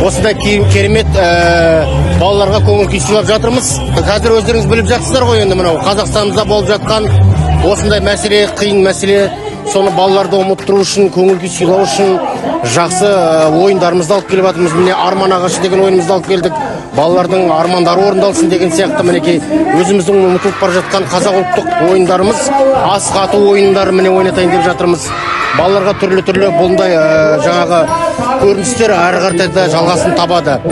Осындай керемет балаларға көңіл күй сыйлап жатырмыз. Қазір өздеріңіз біліп жатсыздар ғой, енді мынау Қазақстанымызда болып жатқан осындай мәселе, қиын мәселе. Соны балаларды ұмыттыру үшін, көңіл күй сыйлау үшін жақсы ойындарымызды алып келіп жатырмыз. Міне, «Арман ағашы» деген ойынымызды алып келдік, балалардың армандары орындалсын деген сияқты. Мінекей, өзіміздің ұмытылып бара жатқан қазақ ұлттық ойындарымыз, асық ату ойындары, міне, ойнатайын деп жатырмыз балаларға. Түрлі түрлі бұндай жаңағы көріністер әрі қаратай да жалғасын табады.